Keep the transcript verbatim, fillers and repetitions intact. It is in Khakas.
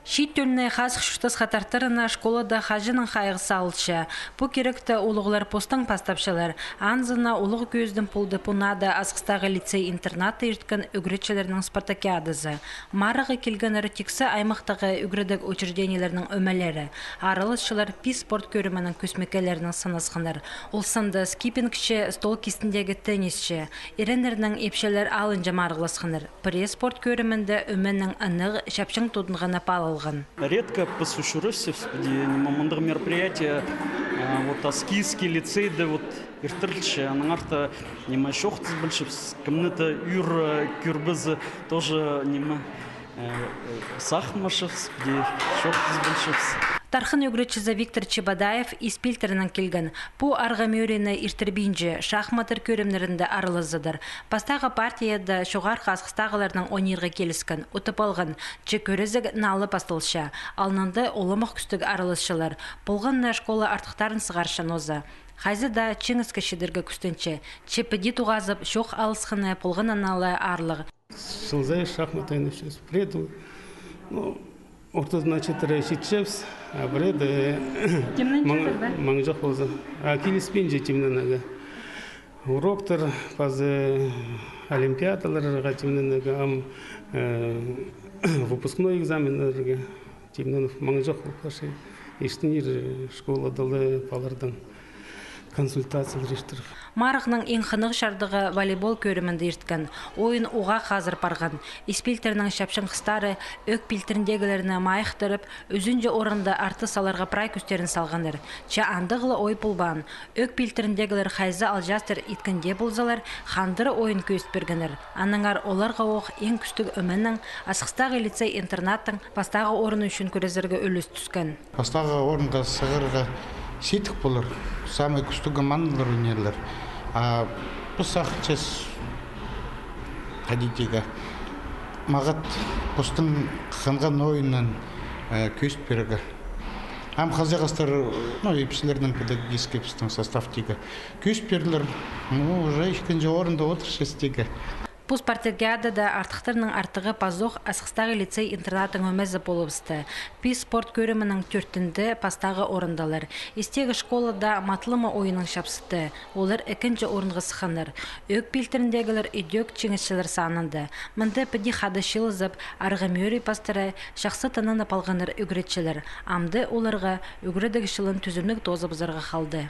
Чиит тӧлнең хазых чуртасха тартырына школада хаҷаннаң хайығ салылча. Пу киректі улуғлар постаң пастапчалар. Анзына улуғ кӧзідім полды пу наада Асхыстағы лицей-интернатта ирткен ӱгретчілернің спартакиадазы. Марығға килгеннер тиксі аймахтағы ӱгредіг учреждениелернің ӧмелері. Араласчылар пис спорт кӧрімінің кӧсмекелерінең сынасханнар. Ол санда скиппингче, стол кистіндегі теннисче. Иреннернең ипчілер алынҷа марығласханнар. Пірее спорт кӧрімінде ӧменің ынағ чапчаң тудынғаны паалалған. Редко піс учурасчабыс, пу дее, ниме, мындағ мероприятие, а, вот, Аскизский лицейде, вот, иртірілче, аннаңар та, ниме, чоохтазып полчабыс, кемні-де ӱр, э, кӧрбезе, тоже, ниме, э, э, сағынмаҷаңмыс, пу дее, чоохтазып полчабыс. Тархын ӱгретчізі Виктор Чебодаев ис пилтірінең килген. Пу арғымӧрейні иртірбинче, шахматтар кӧрімнерінде аралазадыр. Пастағы партияда чоғархы Асхыстағыларнаң ойнирға киліскен, утып алған. Че кӧрізіг налы пасталча. Алнында уламох кӱстіг араласчылар. Полған на школа артыхтарын сығарча нооза. Хайзы даа чиңіске читірге кӱстенче. Че піди тоғазып, чоох алысханы полған на ла аарлығ. Чыл сай шахмат ойнапчабыс. Пірееде, ну, ортазына читіре читчебіс, а пірееде... Тимненчезер бе? Маң-, маңҷох полза. А киліспинче тимненерге. Уроктар, пазы олимпиадаларға тимненерге, ам, э, выпускной экзаменнерге тимненіп, маң чох полып парча. Иртінир школада ла палардаң консультациялар иртіріп. Марығның иң хынығ чардығы волейбол кӧрімінде ирткен. Ойын уғаа хазыр парған. Ис пилтірінің чапчаң хыстары ӧк пилтіріндегілерні майыхтырып, ӱзінҷі орында артыс аларға прай кӱстерін салғаннар. Че андағ ла ой полбаан. Ӧк пилтіріндегілер хайзы алҷаастар иткенде ползалар, хандыра ойын кӧзіт пиргеннер. Аннаңар оларға ох иң кӱстіг ӧменің, Асхыстағы лицей-интернаттың пастағы орны ӱчӱн кӱрезерге ӱлӱс тӱскен. Пастағы орынға сығарға сидік полар, самый кӱстіг командалар ойнарлар. А піс сағынчабыс, хайди тирге, мағат постың хынған ойынын, э, кӧзіт пирерге. Ам хазағастар, ну, ипчілернің, педагогический пістің составтағы кӧзіт пирерлер. Ну, уже ікінҷі орында одырчабыс тирге. Пу спартакиадада артыхтарның артығы пазох Асхыстағы лицей-интернаттың ӧмезі полыбысты. Пис спорт кӧрімінің тӧртінде пастағы орындалар. Истегі школада матлама ойыннаң чапсытты. Олар ікінҷі орынға сыхханнар. Ӧк пилтіріндегілер идӧк чиңісчілер санында. Мында піди хада чыылызып, арғымӧрей пастыра чахсы тынанып алғаннар ӱгретчілер. Амды оларға ӱгредіг чылын тӱзімніг тоозыбызарға халды.